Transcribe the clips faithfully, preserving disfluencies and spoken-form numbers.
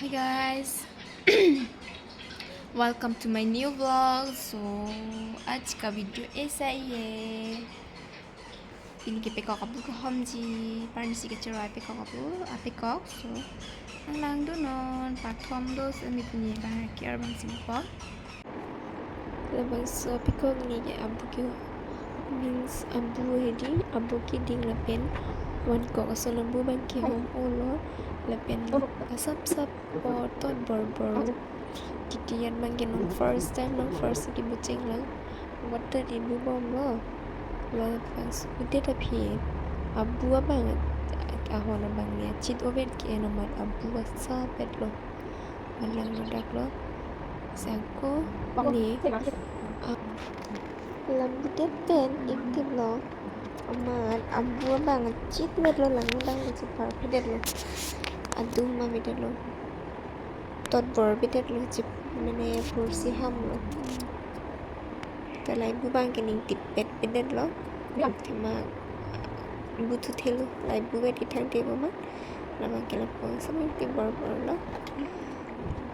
Hi guys, welcome to my new vlog. So आज का वीडियो ऐसा ही है। Pini kepekok abu kehomji, parnisi kechiroi pekok abu, apekok. So nang langdunnon, pakthom do, so ne pini bang care bang singpok. Labangso apekok ne ke abu ke, means abu hedi, abu keding lapen vankok ason abu bang kehom olo, lapen asapsap apot tot borbor. Titi an bang ke non first time, non first kebu chenglang. Water di bu bomlo. Labangso udet aphi abu abang, ahon abang ne achit ovet ke-en amat abu asapetlo. Malang lo dak lo. Sangko ne. Ah. Lam bidet pen iktip lo. Amat abu abang chit vetlo, lang abang chipar bidet lo. Adum ma bidet lo. Tot bor bidet lo chip, mane pursi ham lo. Ta laibu bang ke ning tipet bidet lo. Tema bu thu thelo, laibu vet ithang te bo ma. Labang ke lapu samang te borbor lo.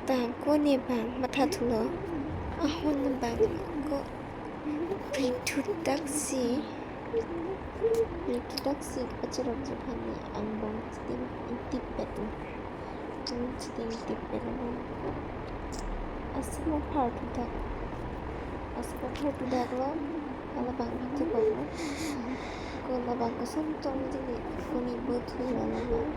Ta ko ne bang matha thulo. Ahon bang ko ri thu dak si. Ri thu dak si kachirokji aphan ne angbong chitim intipet lo. Angbong chitim intipet lo. Asap apar thu dak. Asap apar thu dak lo. Halabang thu bang lo. Ko labang kosonthong jili ko ne bu thu lo labang.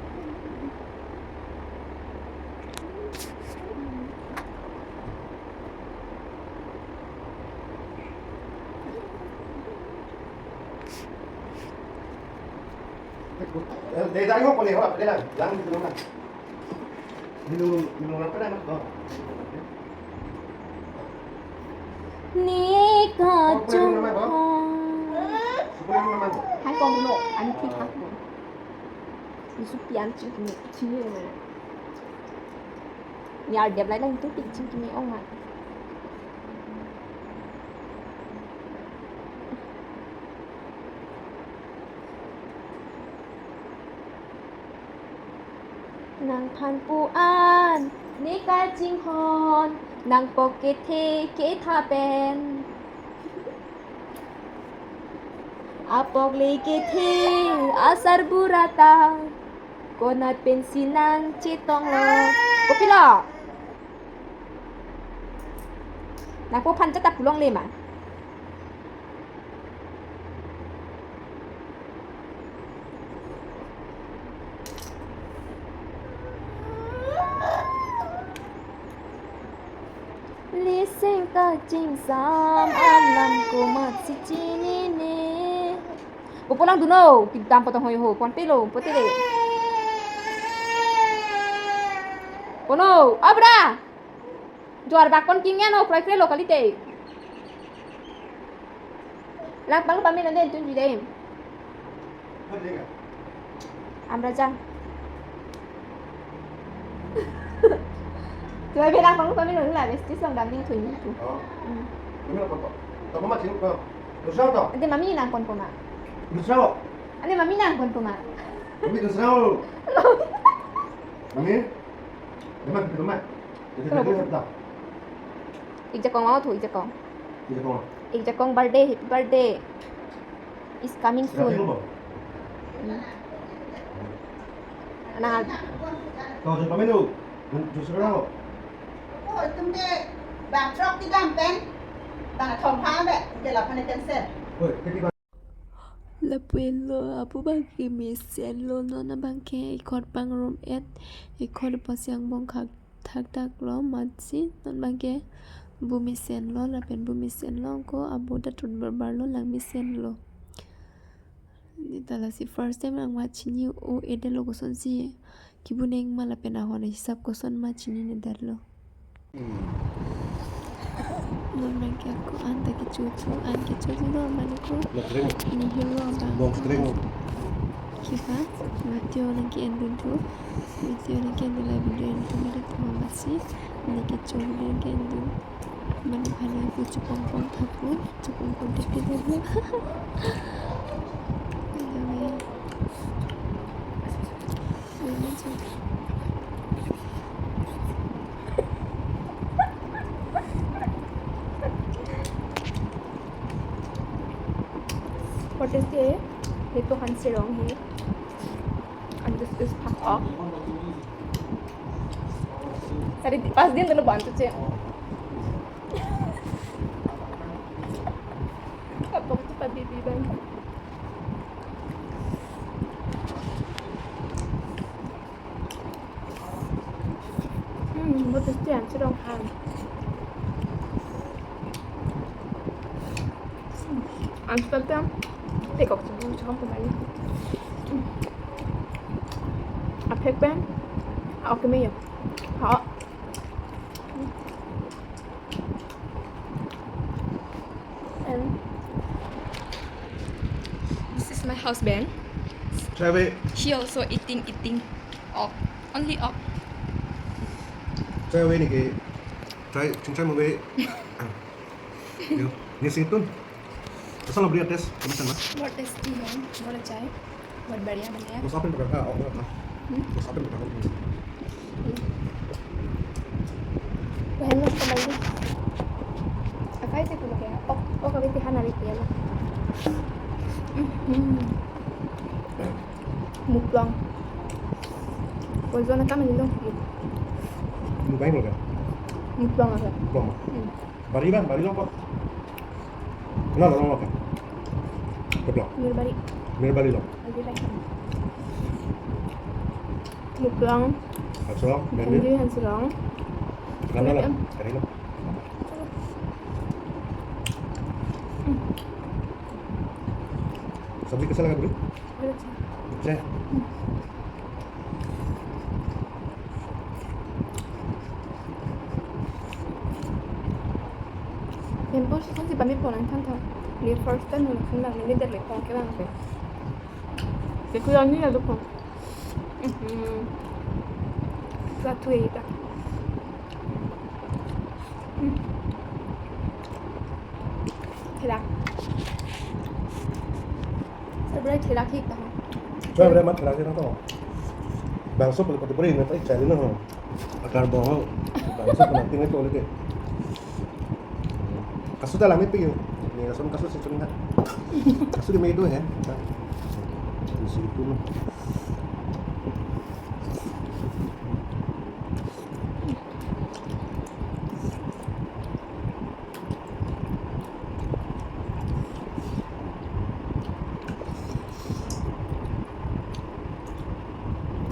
Ni kachung. Hai kong lo, ani thik thak lo. Ni supi an chingkimi, chingkimi lo. Ni ar dep lai lang tu tik chingkimi ong ma. Nangphan pu an, ne kachinghon, nangpok kethe ketha pen. Apok le kethe, asar burata, konat pensi nangchetong lo. Kopilo? Nangpo phan chata pulong le ma. Liseng kachingsam alam komatsi chinine. Popo langdunnon, kedam potong hoi ho, pon pelo, pon pelo. Pono, abra. Juar bak pon kingyan o, krai kre lo kalite. Lang pang pamil ande tun jidem. Amra jang. Tuai be lang pang pamil lo la, besti song dam ning tun tu. Oh. Hmm. Ini apa kok? Apa macam kok? Dosa to? Ante mami nangpon poma. Dosa kok? Ante mami nangpon poma. Mami dosa kok? Mami? Mami, mami. Jadi, jadi, jadi, jadi. Ikjakong lo tu, ikjakong. Ikjakong. Ikjakong birthday, happy birthday is coming soon. Ikjakong lo. Hmm. Nah. Kau jumpa menu. Jus berapa? Oh, itu deh. Bang trok tidak pen. Bang thom ha be. Oke, lapan cancel. Woi, ketika Lapu-an lo, apu bang ke mesen lo, non abang ke ikhot pangrum et, ikhot apotsi angbong khak thakdak lo, amatsi non bang ke bu mesen lo, lapen bu mesen lo ko abu ta tot barbar lo, lang mesen lo. Neta lasi first time nang ma chini o-et lo kosonsi kebu nang ma lapen ahon ahisap koson ma chinine detlo. Non bang ke ako an ta kecho thu, an kecho thu do mane ko. Nihilo abang. Bong kering. Kipa, video nang ke-endun thu. Video nang ke-endun, la video endun mane thu amatsi. Nang kecho video nang ke-endun. Mane phane pu chupong pong thapu, chupong pong teke dulu. Ayo, ayo. Ayo, ayo. Teste, nelitum aphan sirong he. And this is phak-ok. Sari di-, pas din dulu bantu cek. Kapok tu pa bibi bang. Hmm, बहुत tasty an sirong aphan. Hmm, an sirong phak-ok si bu chom pemai. Hmm. Aphek pen, okay me yo. Ha. And this is my husband. Try away. He also eating, eating. Ok. Only ok. Try away niki. Try, ching try away. Yo, ni sing tun. Asal beri test, kamu sana. बहुत tasty है, बहुत अच्छा है, बहुत बढ़िया बनाया। Bos apa yang berkata? Oh, berkata. Hmm? Bos apa yang berkata? Paham mas kembali. Akai sih tuh kayak, oh, oh, kami tihan hari dia lah. Hmm. Mukbang. Kau zona kami dulu. Mukbang apa? Mukbang apa? Mukbang. Hmm. Bari bang, bari long kok. Kenal long kok. Betul. Mir bari. Mir bari long. Lagi baik. Mukbang. Hansirong, Bendi. Bendi, Hansirong. Kenal long. Em. Kari long. Hmm. Sabji kaisa laga beli? Boleh sih. Cek. Yang bos kan si pami ponang kan tau. Ni first time nang sing nang ini dari pon ke bang ke. Ke kuya ni ada pon. Hmm. Satu ya. Hmm. Thela. Sebenarnya thela thik tau. Coba berapa thela thik tau? Bangso pele pati puri na tai cari na. Akar bohong. Bangso pele tinggal tu lagi. Kasu dalam itu yo. Ni kasu kasu si cuma. Kasu di medo ya. Di situ.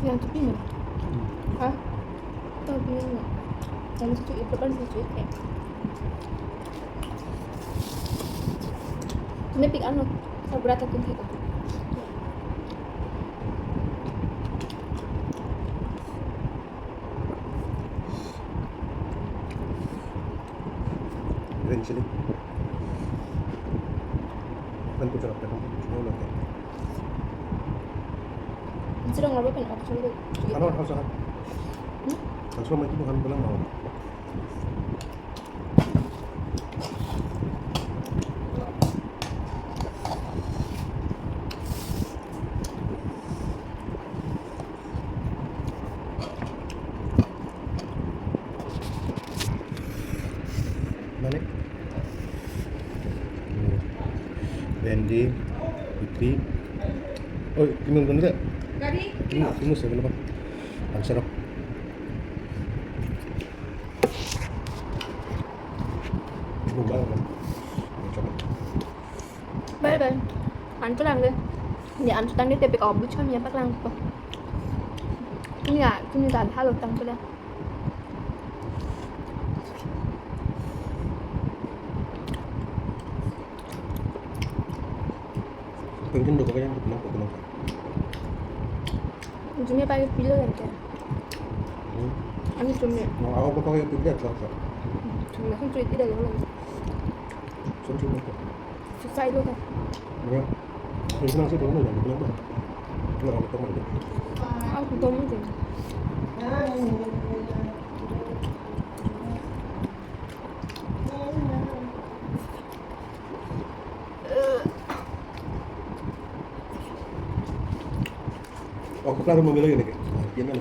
Yang tepi mana? Hah? Tepi mana? Yang situ itu kan situ ya. Ini pik anu, sabrata kunti. Green chili. Kan kucurap kan, cuma ulang kan. Hansirong apa pen option tu? Ano, harus apa? Hmm? Harus apa itu bukan bilang mau. Mane? Hmm. Bendi, putri. Oh, timun bendi tak? Kari? Timun, timun saya lupa. Hansirong. Timun banget, kan? Coba. Bye bye. Antu lang deh. Ni antu tang deh tapi kau bucon ya pak lang tuh. Ini ya, ini kan halo tang tuh deh. Penting dong kayaknya kenapa kenapa? Ujungnya pakai pilih kan kan. Hmm. Ani cumi. Mau aku pakai pilih atau apa? Cumi kan cuy tidak ada lagi. Cumi cumi. Susah itu kan. Ya. Ini masih belum ada, belum ada. Ini aku teman. Aku teman sih. Oh, aku kelar mau bilang ini. Gimana?